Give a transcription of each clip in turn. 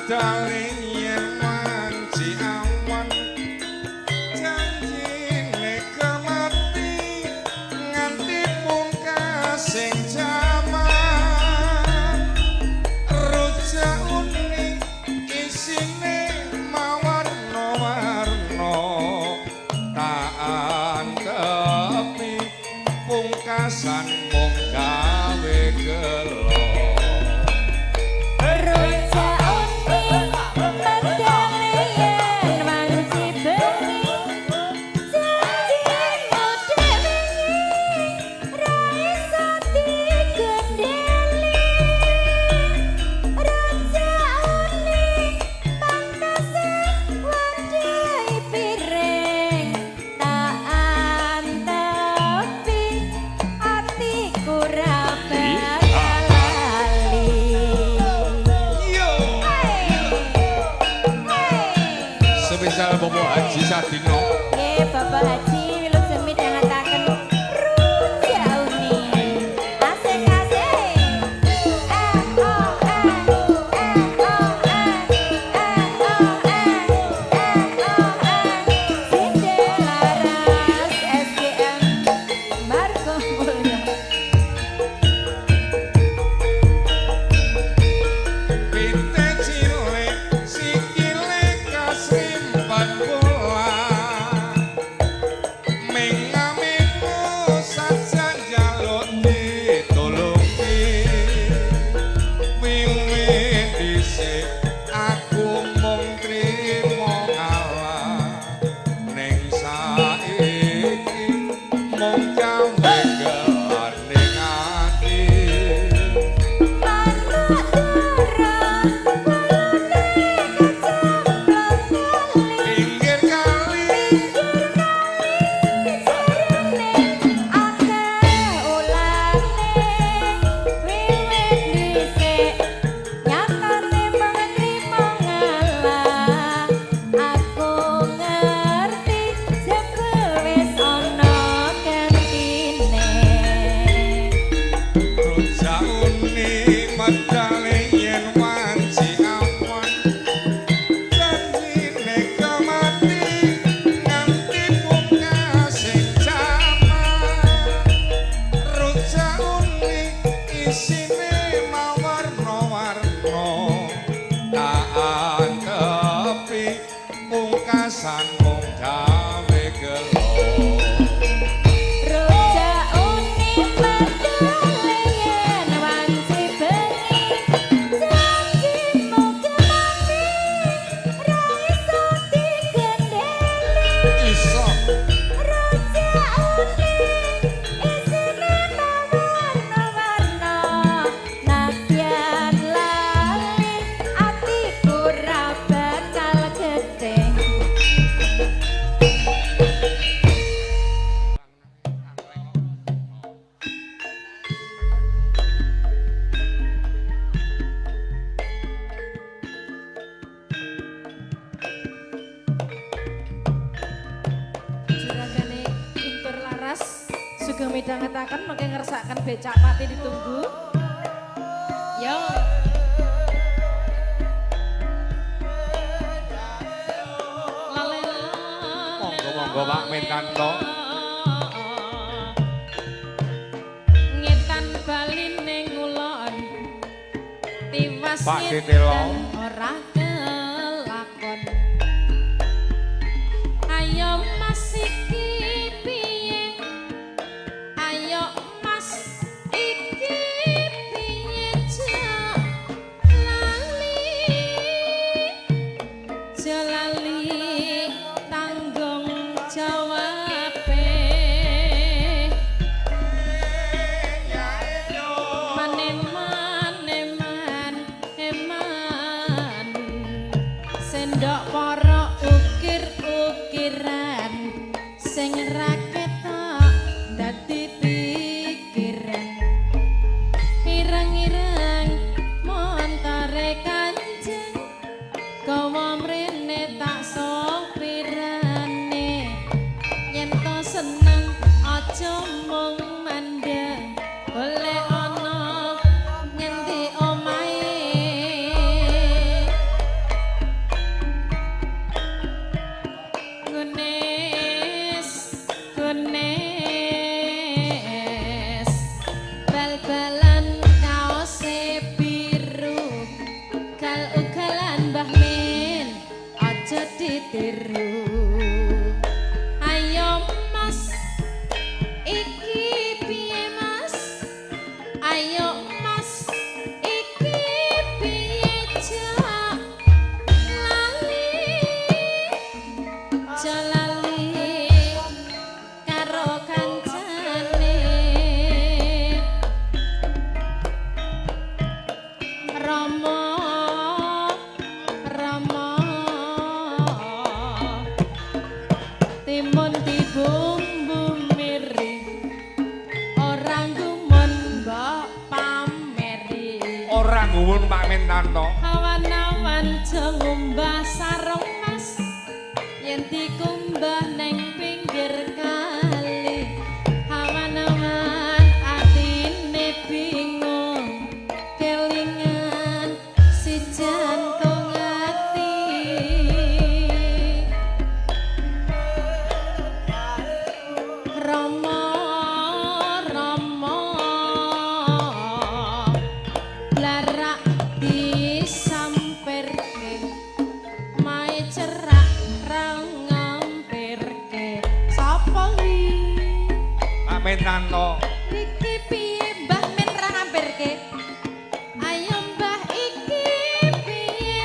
Medale yen wanci awan janjine kemati nganti pungkasing jaman. Rujak uni isine mawarna-warna tak antepi pungkasan mung gawe gelo. Rujak uni medale yen wanci bengi janjimu dek wingi ra iso digendeli. Rujak uni pantese wadhahi piring tak antepi atiku ra bakal lali. Yo. Hey. Hey. Spesial Bapak Haji Sadino. Nggih, Bapak Haji wilujeng midhangetaken rujak uni. Asik asik. Eh oh eh eh oh eh eh oh eh eh oh eh. Sinde Laras SGM Margo Mulyo. Pite cilik sikile kasrimpat bola. Menga-mengo saja njaluk ditulungi. Wiwit dhisik aku mung trimo ngalah. Ning saiki mung gawe gelaning ati. Manuk dara wulune kecemplung kali. Pinggir kali Pinggir kali jarene akeh ulane. Wiwit dhisik nyatane mung trimo ngalah. Aku ngerti jebul wis ana gantine. Rujak uni medale yen wanci awan janjine kemati nganti pungkasing jaman. Rujak uni isine mawarna-warna tak antepi pungkasan mung gawe gelo. Rujak uni medale yen wanci bengi janjimu kemati ra iso digendeli. Iso. Rujak uni isine mawarna-warna nadyan lali atiku ra bakal getih. Juragane Intur Laras sugeng midhangetaken mangke ngersakaken becak pati ditunggu. Yo. Monggo monggo Pak Mintanto. Ngetan baline ngulon tiwas Pak Titelo. ngetan ora kelakon. Ayo Mas iki piye? Ayo Mas iki piye jak lali? Aja lali tanggung jawabe. Maneman eman eman sendok para ukir-ukiran sing ra ketok dadi pikiran. Ireng-ireng montore Kanjeng gawa mrene tak sopirane. Aja lali karo kancane. Rama, Rama, timun dibumbu miri, ora gumun mbok pameri. Ora gumun, Pak Mintanto. Awan-awan aja ngumbah sarung mas, yen dikumbah neng pinggir kali. Awan-awan atine bingung, kelingan si jantung ati. Rama, Rama, blarak disampirke, mae cerak ra ngampirke. Sapa iki? Pak Mintanto. Iki piye, Mbah men ra ngampirke? Ayo Mbah, iki piye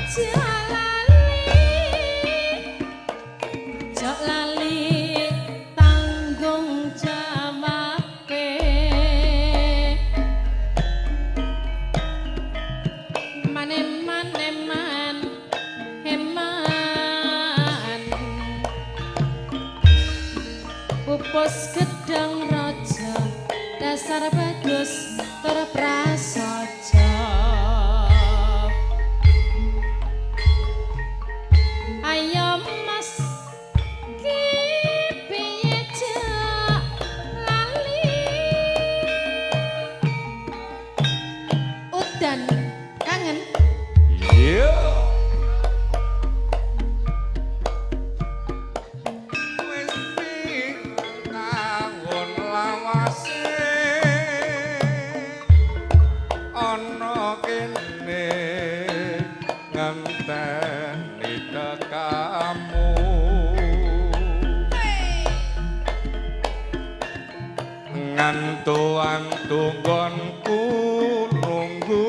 jalali? Jok lali tanggung jawabke. Mane man heman, pupus gedang raja, dasar bagus tur prasaja. Ayo Mas ki piye jak lali? Udan kangen. Iya. Wis taun lawase ana kene ngenteni tekamu. Ngantu-antu nggonku nunggu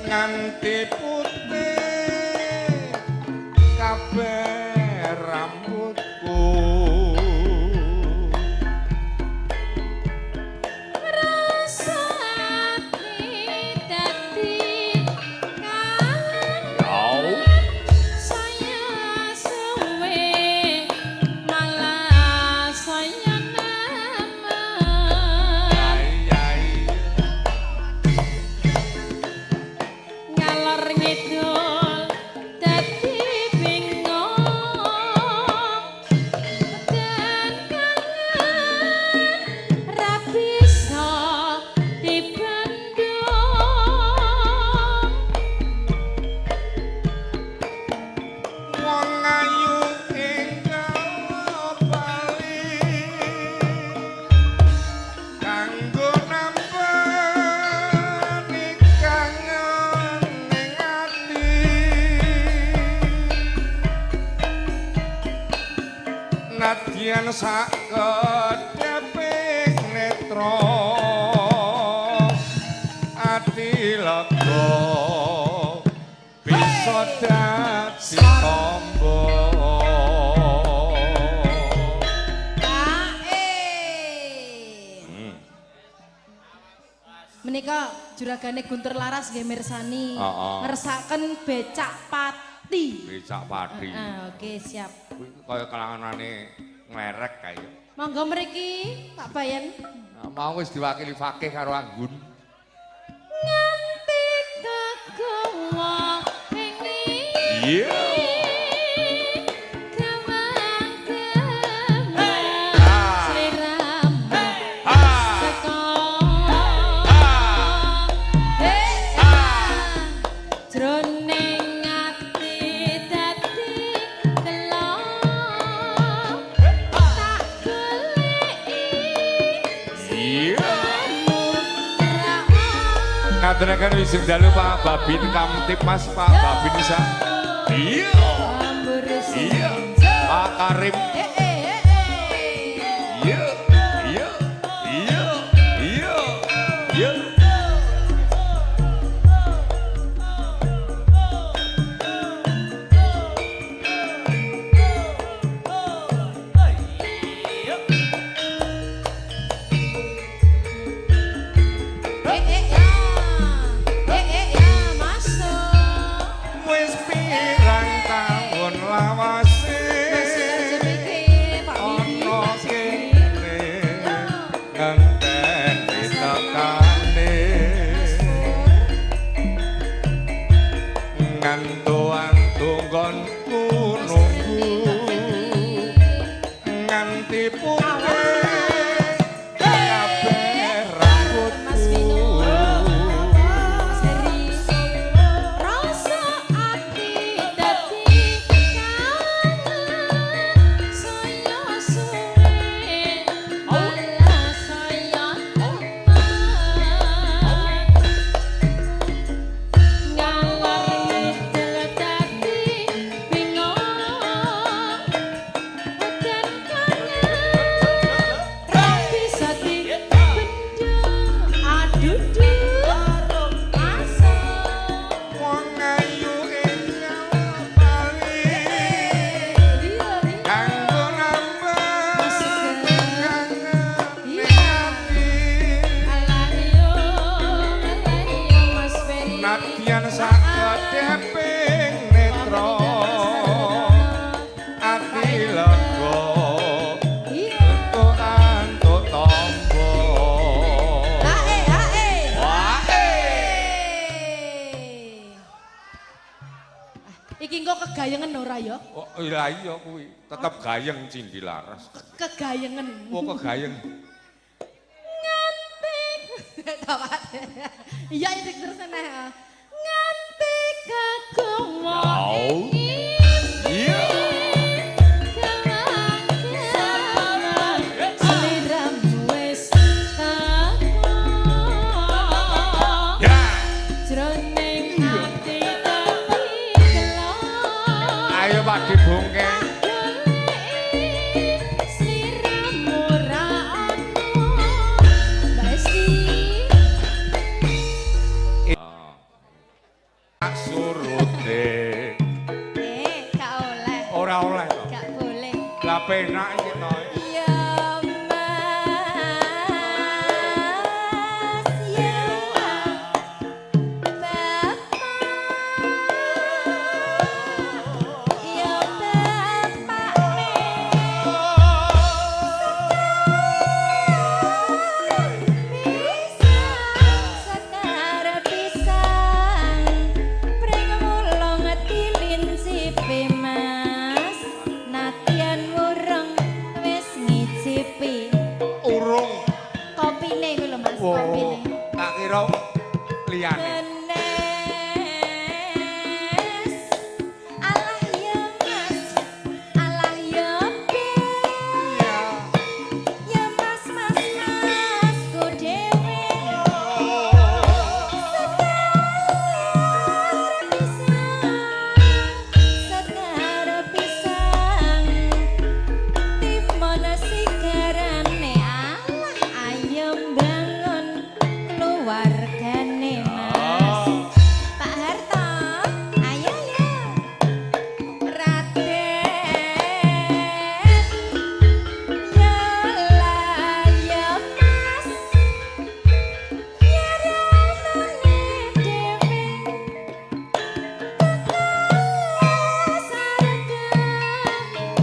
nganti putih kabeh rambutku. Rasa ati dadi kangen, saya suwe malah saya nemen. Ai ai. Ngalor ngidul dadi bingung dan kangen ra bisa dibendung. Wong ayu enggal bali kanggo nampeni kangen ning ati. Nadyan sak kedheping netra, ati lega bisa dadi tombo. Menika juragane Guntur Laras nggih mirsani. Ngersaken becak pati. Becak pati. Ah, oke, siap. Kuwi kaya kelanganane nglerek kae. Monggo mriki Pak Bayan. Nah, mau wis diwakili Fakih karo Anggun. Nganti kegawa ing Iya. gawang gaman sliramu teko. Jroning ati dadi gelo, tak goleki sliramu ra. Ngaturaken wisung dalu, Pak Babin Kamtibmas, Pak Babin Sa. Iya. Iya. Pak Karim. Eh eh eh eh. Iya. Iya. Iya. Iya. Iya. Atiku nunggu nganti putih kabeh Mas Vino. rambutku. Mas Heri. Rasa ati dadi kangen saya suwe malah saya teman ngalor ngidul dadi bingung udan kangen ra bisa dibendung aduh duh asa. Wong ayu ing bali kanggo nambah kangen ati. Alah yo, alah yo, Mas Ferry. Nadyan sakedheping netra ati lega entuk antuk tampa. Ae ae. Wae. Iki engko kegayengen ora ya? Oh iya iya kuwi tetep gayeng Cindi Laras. Kegayengen. Oh, kegayeng. Iya, iki terus neh. Nganti kegowo Au. iki Iya. kelanggan sliramu wis teko Ya. jroning ati dadi gelo. Ayo Pak dibongkeng. Sliramu ra ono. Mbak Esti. Surute. Eh, gak oleh. Ora oleh to. Gak boleh. Lah penak iki to. Ya Mas, ya Bapak, ya Bapak pisang sekar pisang pring wulung dilincipi Mas, nadyan wurung wis ngicipi. Urung. Kopine iku lho, Mas, Oh, kopine. tak kira liyane. Benes. Alah ya Mas, alah ya Beb. Ya Mas, Mas, Mas, ku dhewe. Sekar pisang, sekar pisang. Timun sigarane, alah ayo bangun keluargane Mas. Pak Harto, ayo ya. Raden, ya lah ya Mas, ya ramane dhewe. Sarga.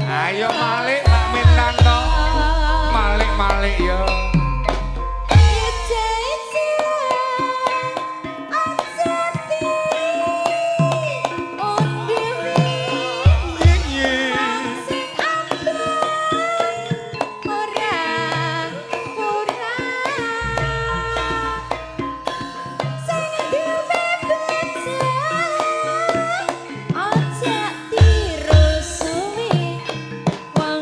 Ayo malik Pak Mintanto. Malik-malik ya. Ice ice aja di undiwi Iya. sing abang ora kurang sing duwe bejo aja tiru suwi wong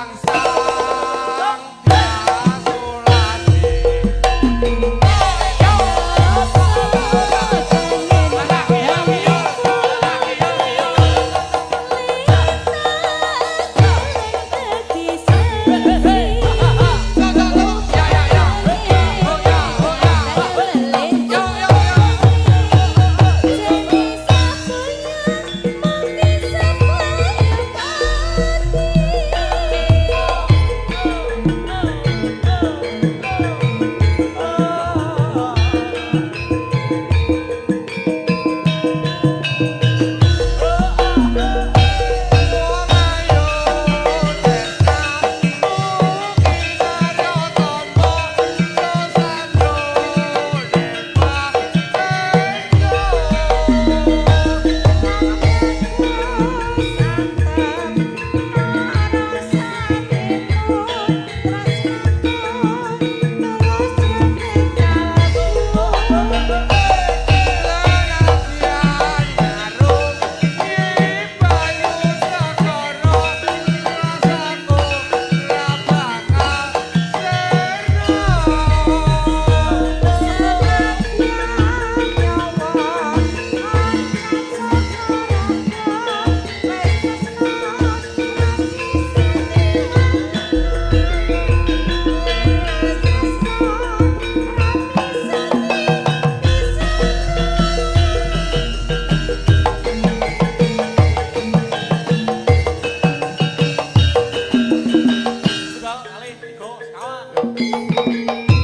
Sang Dasuladi. Ya ya ya. Oh ya, oh ya. Yo yo yo. Wong ayu tresnamu kinarya tampa sasandrone patenyo. Senadyan arum banyu segara rasaku ra bakal sirna.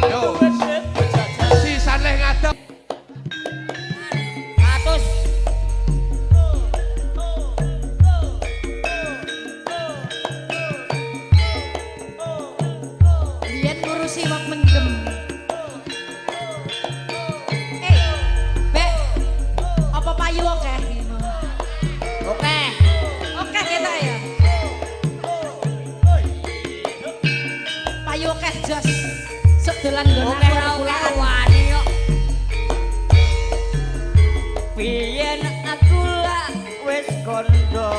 Yo, sisan leh ngadeg. Atus. Biyen ngurusi wong mendem. Eh, Bek. Apa payu akeh? Oke. Oke kita ya. Payu akeh jos. Sok dolan nggon Oke aku ra oke pulaan. Wani kok. Biyen aku lak wis kandha.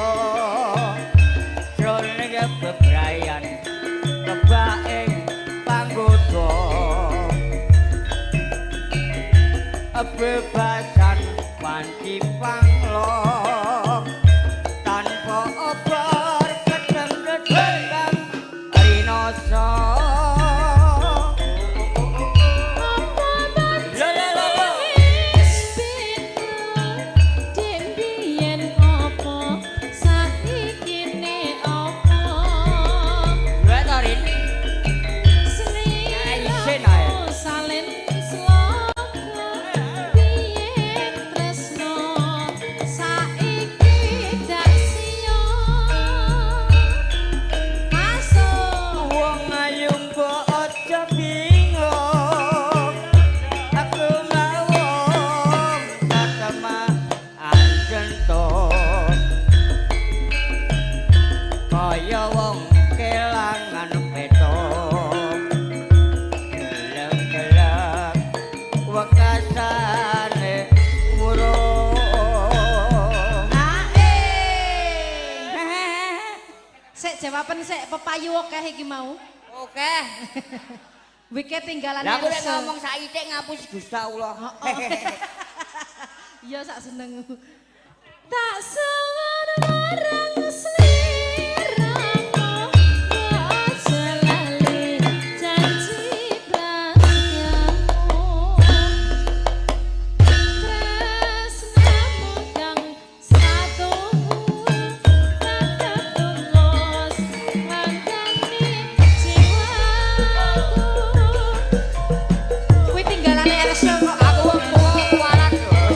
Jroning bebrayan kebaing panggoda. Bebasan wanci panglong tanpa obor keteng-keteng rinoso. Lho lho lho lho. Biyen apa saiki ne apa? Lho to, Rin. Isin ae. Salin sloka biyen tresno saiki dak siyo masuk. Wong ayu mbok aja bingung. Aku mau tatema anjento. Kaya wong kelangan peto. Gelem-gelem wekasane wurung. Ae. Sik jawaban sik, pepayu akeh iki mau. Oke. Wike tinggalan. Lah aku nek ngomong saithik ngapus Gusti Allah. Iya sak seneng. Tak sowan marang sliramu, aja lali janji prasetyamu. Tresnamu kang satuhu tetep tulus ngandani jiwaku. Kuwi tinggalane Elsa kok. Aku wong tuwa kualat lho.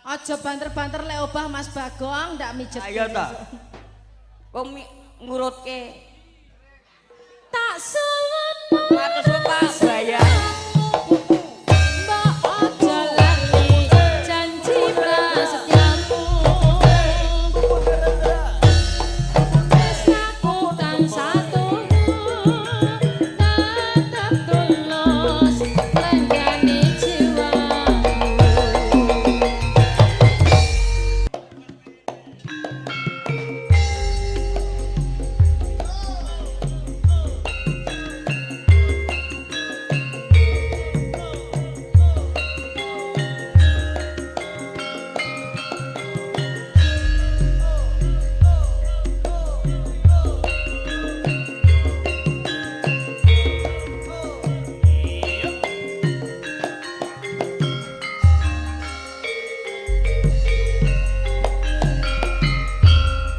Aja banter-banter lek obah Mas Bagong ndak mijet. Ayo ta. Wong ngurutke. Tak suwun. Matur suwun Pak Bayar. Mbok aja lali janji prasetyamu. Tresnaku tansah tunu, tetep tulus lenggani jiwamu.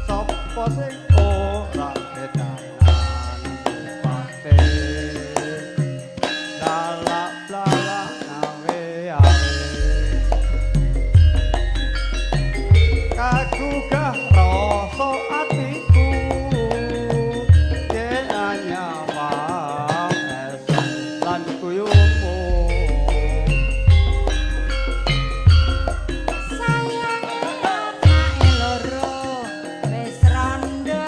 Sapa sing ora kedanan pate lalak lalak ngawe awe kagugah rasa atiku yen anyawang esem lan kuyumu. Sayange anake loro wis rondo,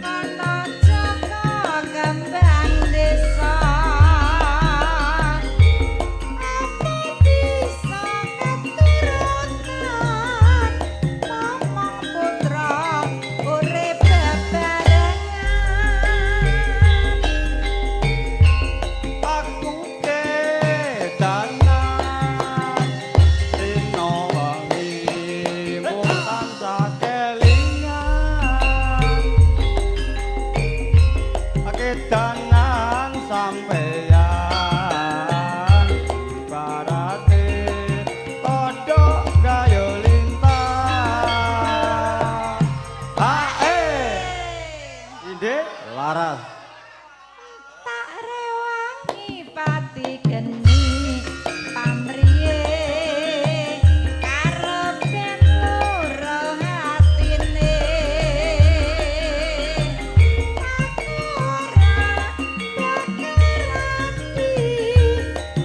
ana Joko kembang desa. Apa bisa keturutan momong putra urip bebarengan? Aku kedanan dina wengi mung tansah kelingan, kedanan sampeyan ibarate kodhok gayo lintang. Hae Inde Laras. Tak rewangi pati geni pamriye karepen loro hatine, aku ora bakal rabi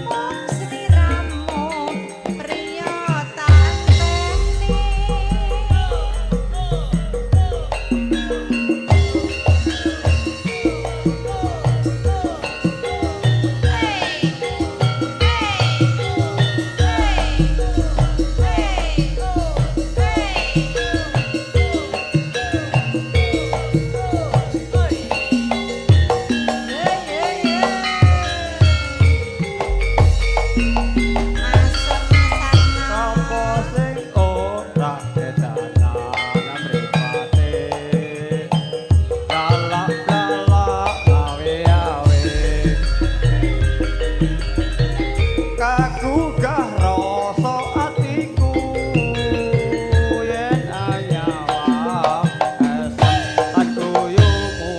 mung sliramu priya tak enteni. Sapa sing ora kedanan mripate lalak lalak awe awe kagugah rasa atiku yen anyawang esem lan kuyumu.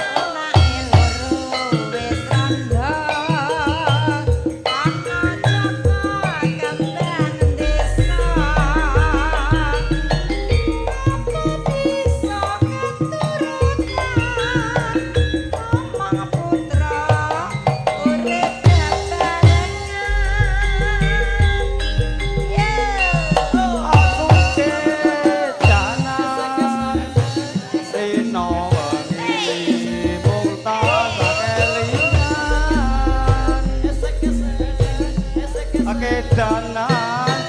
Anake loro wis rondo, ana Joko kembang desa. Apa bisa keturutan momong putra urip bebarengan? Aku kedanan dina wengi mung tansah kelingan, kedanan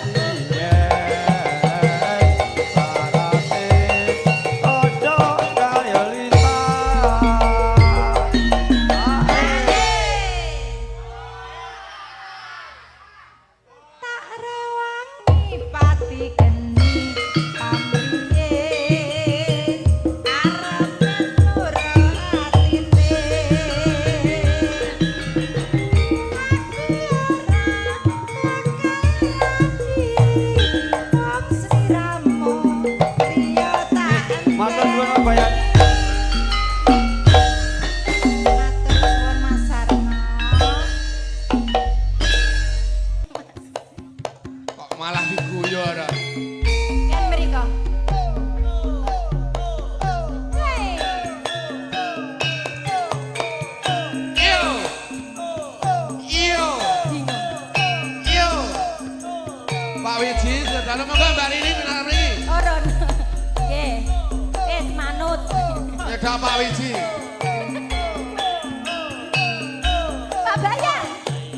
yen barate kodhok kaya lintang. Tak rewangi pati geni pamriye karepen loro atine, aku ora bakal dalu monggo Mbak Rini pinara mriki. Ora. Nggih. Wis manut. Nyedak Pak Wiji. Pak Bayan,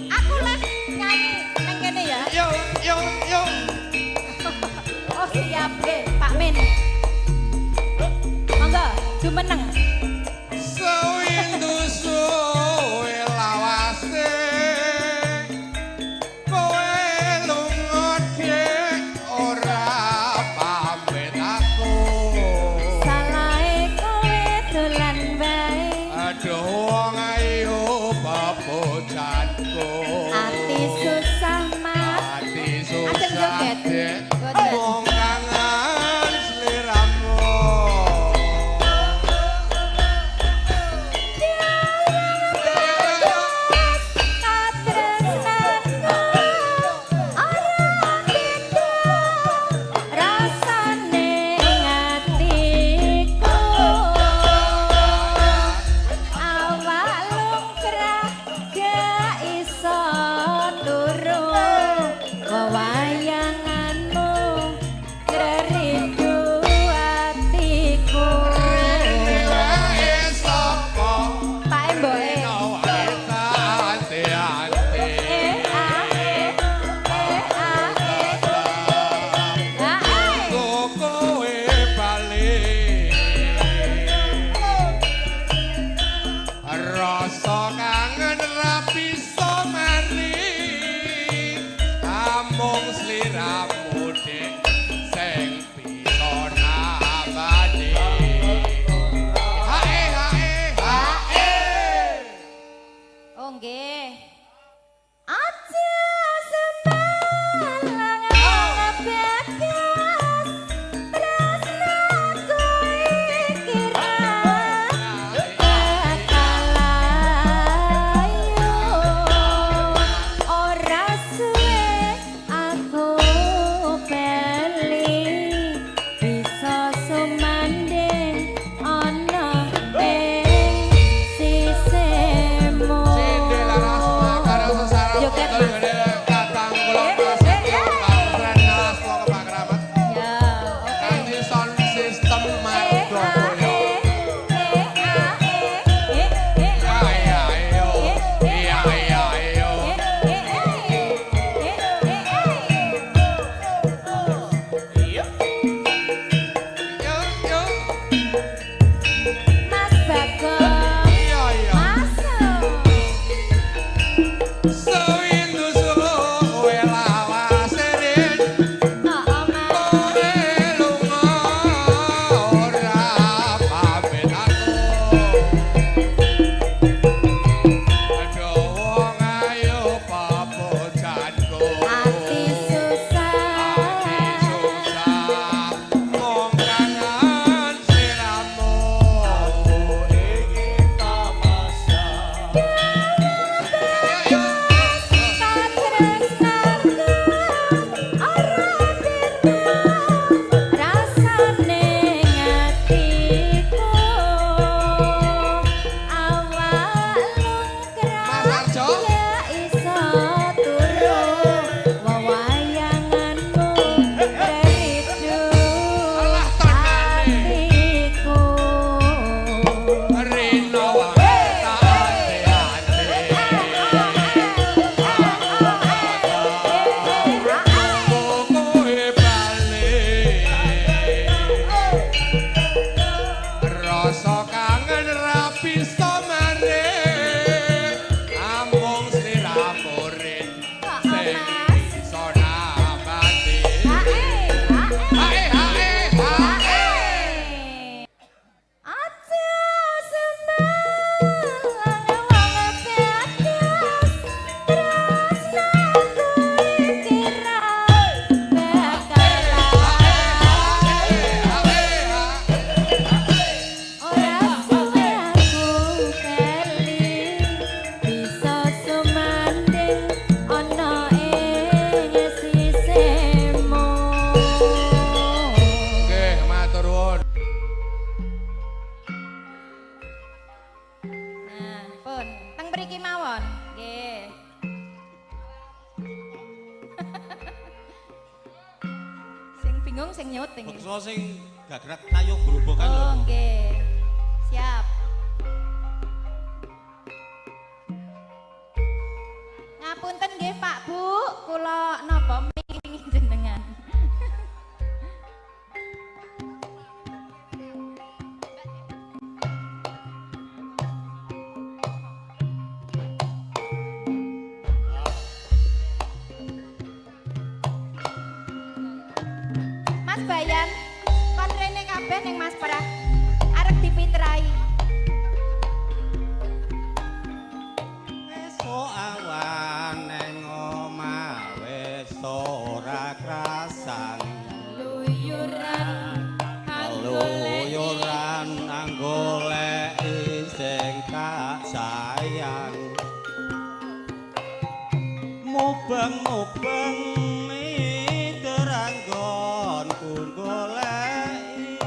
aku lah nyanyi nang kene ya. Yo yo yo. Oh siap nggih, Pak Min. Monggo, jumeneng. Sewindu suwe lawase kowe lunga dek ora pamit aku. Salahe kowe dolan wae. Aduh wong ayu bebojanku. Ati susah Mas. Ati Ajeng susah joget. dek Boten. mung kangen sliramu. Katresnanku ora beda rasane atiku. Awak lungkrah gak iso turu, wewayanganmu ngrindu atiku. Wae sapa Pak Emboe. wanita ante-ante. Eh ah eh eh ah eh ah eh. Kowe bali rasa kangen ra bisa mari, amung sliramu dik sing bisa nambani. Hae hae hae. Oh nggih. Aja sembalang bagas tresnaku iki ra bakal layu. Ora suwe aku bali bisa sumanding ana ing sisihmu. Sinde laras makara sesara Joget, betul Mas. gede kakang kula Eh, prasetyo eh, eh. kaputren Asma Kepakramat. Ya, oke. Kanthi sound system Eh, ah, Margoboyo. eh, eh, ah, eh, eh, eh, Ya ah, ya yo. eh, eh, Ya ah, ya yo. eh, eh, eh, eh, eh, eh. Yo yo. Mas Bagong, Iya iya. masuk. Sewindu suwe lawase rin. Oh, oh, Mas. Kowe lunga ora pamit aku. Aduh wong ayu papojanku. Ati susah. Ati susah mung kangen sliramu. Iki tamasya. Yo yo. Bingung sing nyuting. Bekso sing gagrak tayo grobogan lho. Oh, nggih. Siap. Ngapunten nggih Pak Bu, kula napa miringi jenengan. Mas Bayan, kon rene kabeh ning Mas Prah. Arep dipitrai. Esuk awan neng omah wis ora krasan. Luyuran Keluyuran anggoleki sing tak sayang. Mubeng-mubeng miteranggonku goleki.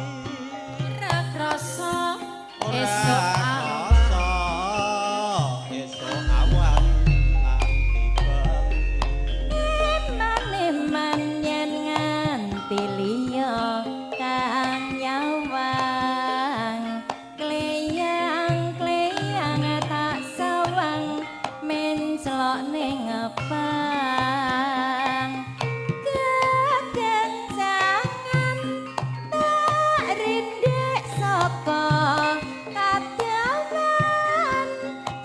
Ora krasa Ora esuk awan. krasa esuk awan nganti bengi. Eman-eman yen nganti liya kang nyawang. Kleyang-kleyang tak sawang menclok ning ngepang. Kekencangan tak rindhik saka kadawan.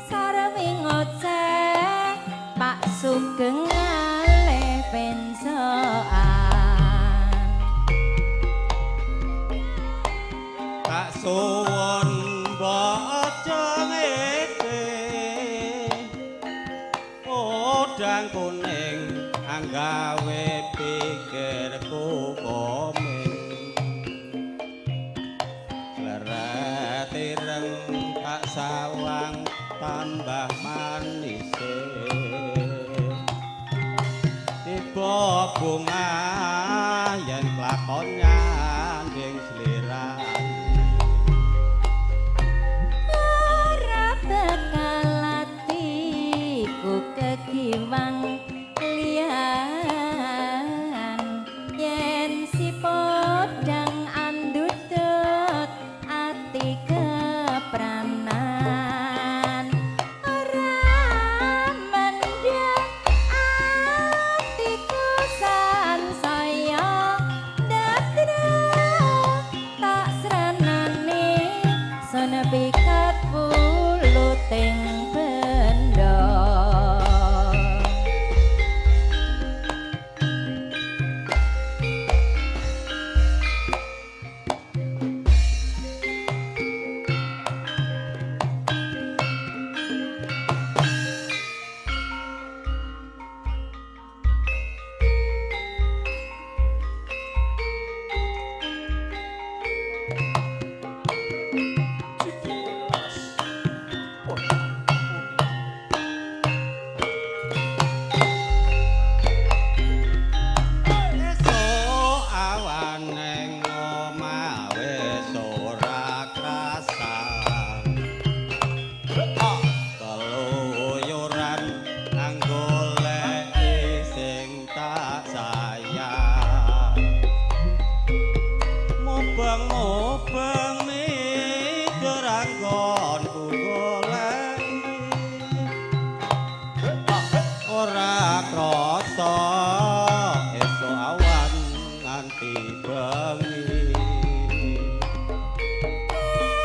Sarwi ngoceh Pak Sugeng ngalih pensokan. Tak suwun mbok aja ngene. Podang kuning anggawe pikirku koming. Leret ireng tak sawang tambah manise. Tiba bunga yen klakon nyanding slirane. Ora bakal atiku kegiwang liyan yen si podang andudut ati kepranan. Ora mendhet atiku sansaya ndadra tak sranane sun pikat wuluting benda. Esuk awan neng omah wis ora krasan. Keluyuran anggoleki sing tak sayang. Mubeng-mubeng miteranggonku goleki. Ora krasa esuk awan nganti bengi.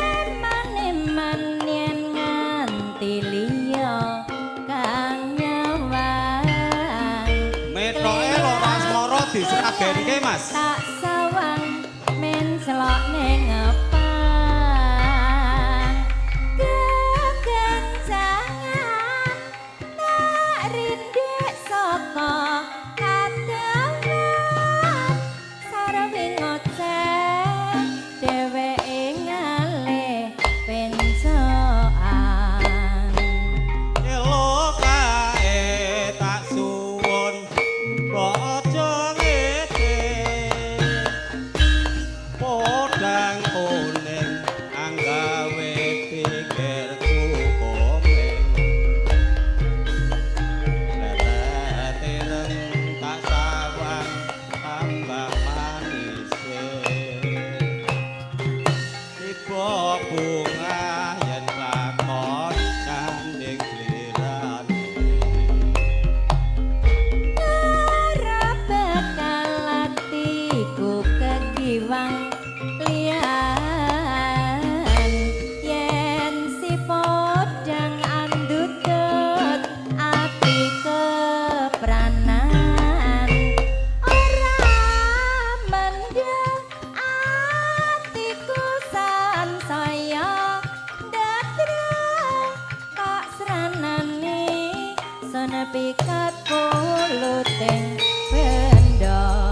Eman-eman yen nganti liya kang nyawang. Metoke Loro Asmara diseragenke, Mas. Tak sawang mencelok ning ngepang. Kekencangan tak rindhik saka kadawan. Sarwi ngoceh dheweke ngalih pencokan. Elo kae tak suwun mbok aja ngene. Sun pikat puluting benda.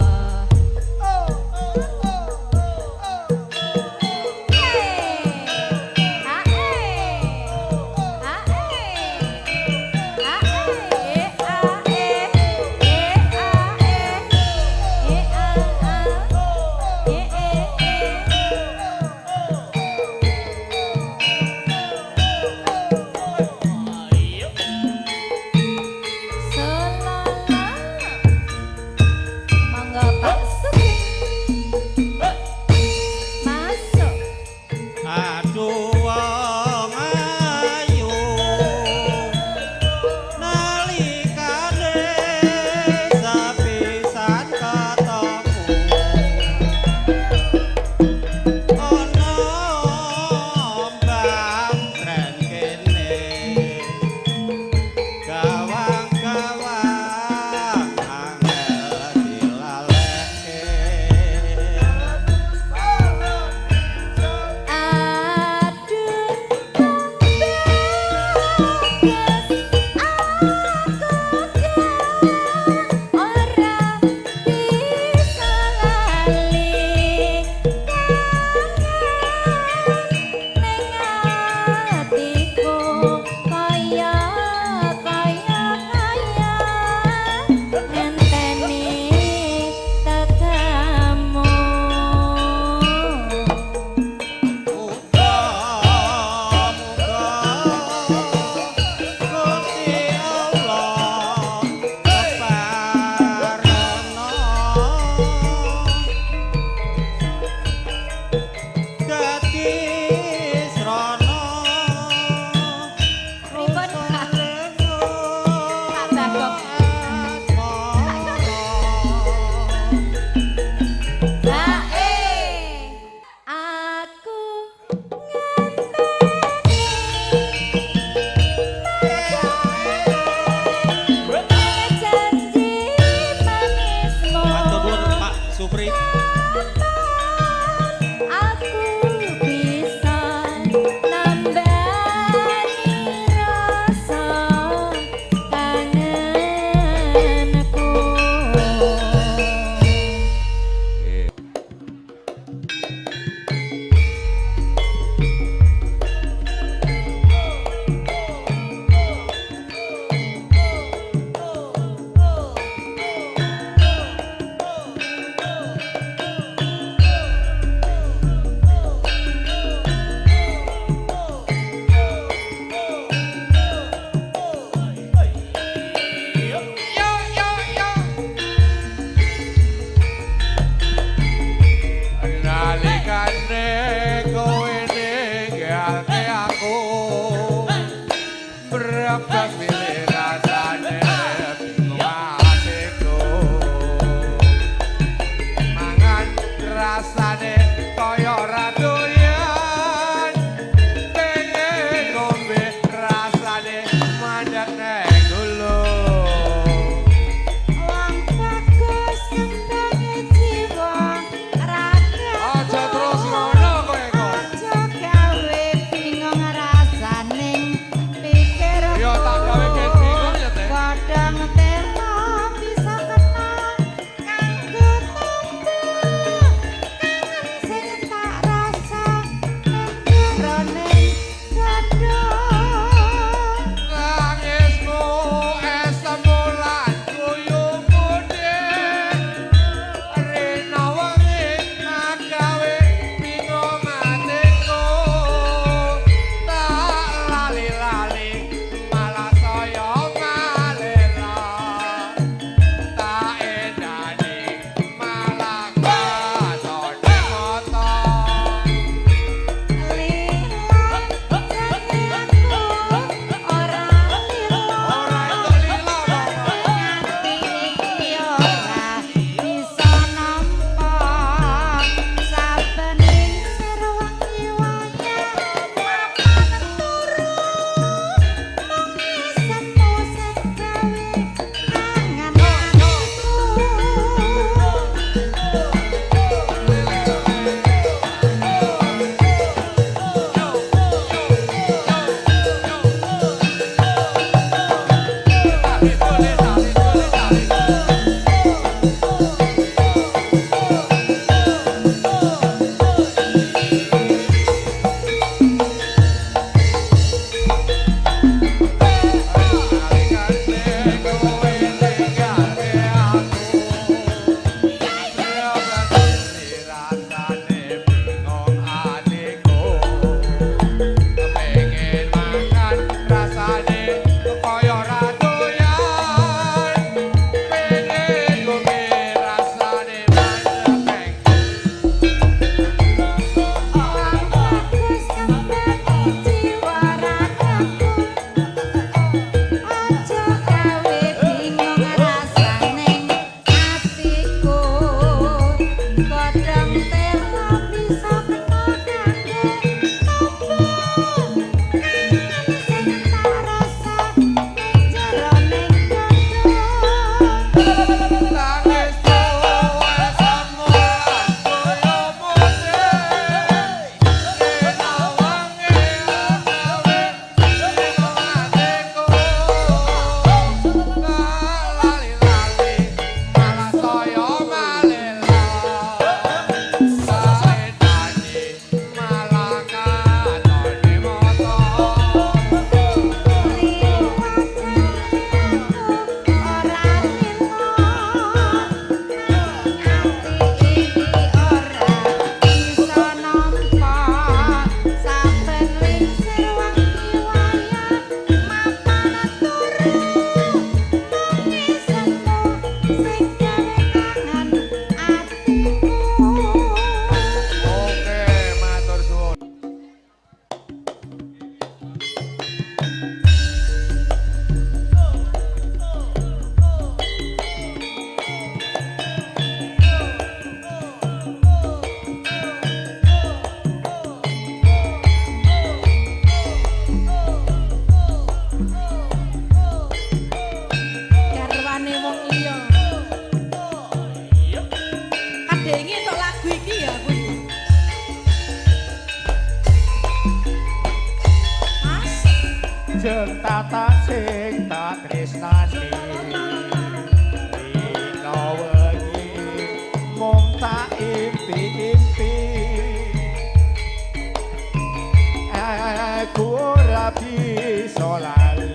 iso lali.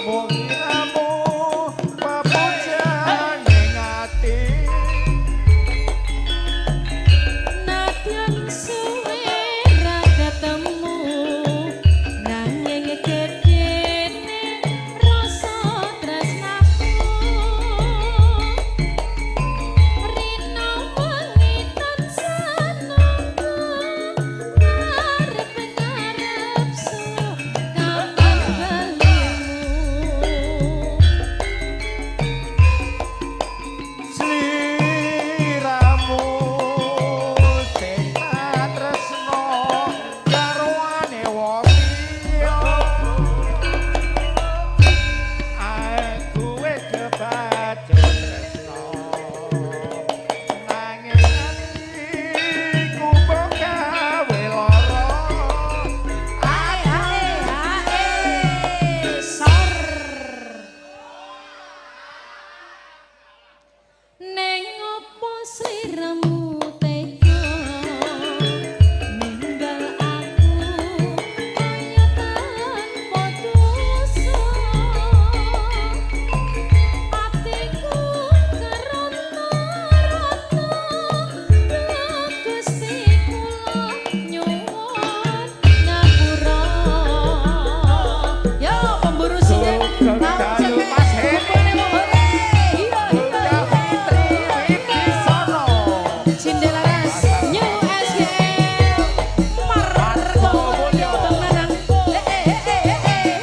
Mung sliramu pepujan ning ati. Nadyan suwe ra ketemu, nanging gedene rasa tresnaku. Rina wengi tansah nunggu, ngarep-ngarep kapan balimu. Sliramu sing tak tresno garwane wong liya. Aku wis kebacut tresno, nanging atiku mbok gawe lara. Ae ae ae sor. Neng opo sliramu tega ninggal aku kaya tanpa dosa? Atiku keronta-ronta, Gusti, kula nyuwun ngapura. Yo, pemburu sinden. Sugeng dalu, Mas Heri. Iya. Bunda Fitri Wibisono. Cindelaras New SGM Margo Mulyo Bang Nanang. Eh eh eh eh eh.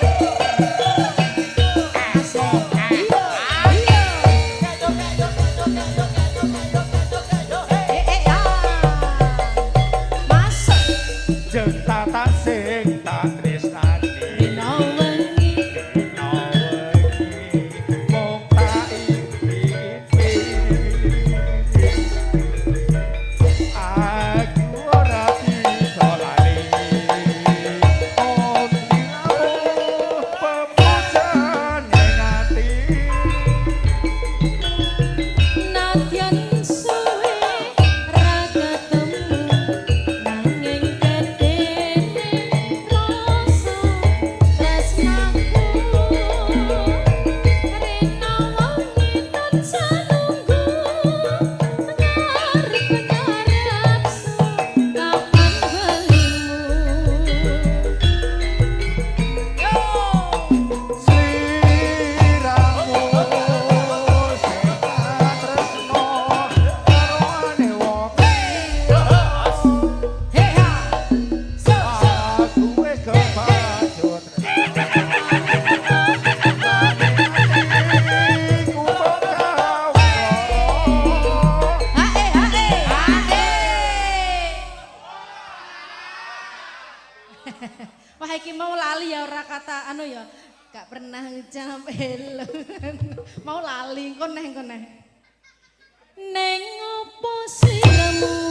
Asik. Iya iya. Eh eh ah. Masuk. Jeng tata sing tak tresnani. Dina wengi. Dina wengi mung tak impi-impi. Aku ora bisa lali. Oh, sliramu pepujan ning ati. Nadyan suwe ra ketemu, nanging gedene rasa tresnaku. Rina wengi tansah nunggu, ngarep-ngarep kapan balimu. Yo. Sliramu sing tak tresno garwane wong liya. Hey ha. So so. Aku wis kebacut tresno, atiku mbok gawe lara. Hae hae hae. Wah, iki mau lali ya, ora kata anu ya. Gak pernah ngucap hello. Mau lali, engko neh engko neh. Neng opo sliramu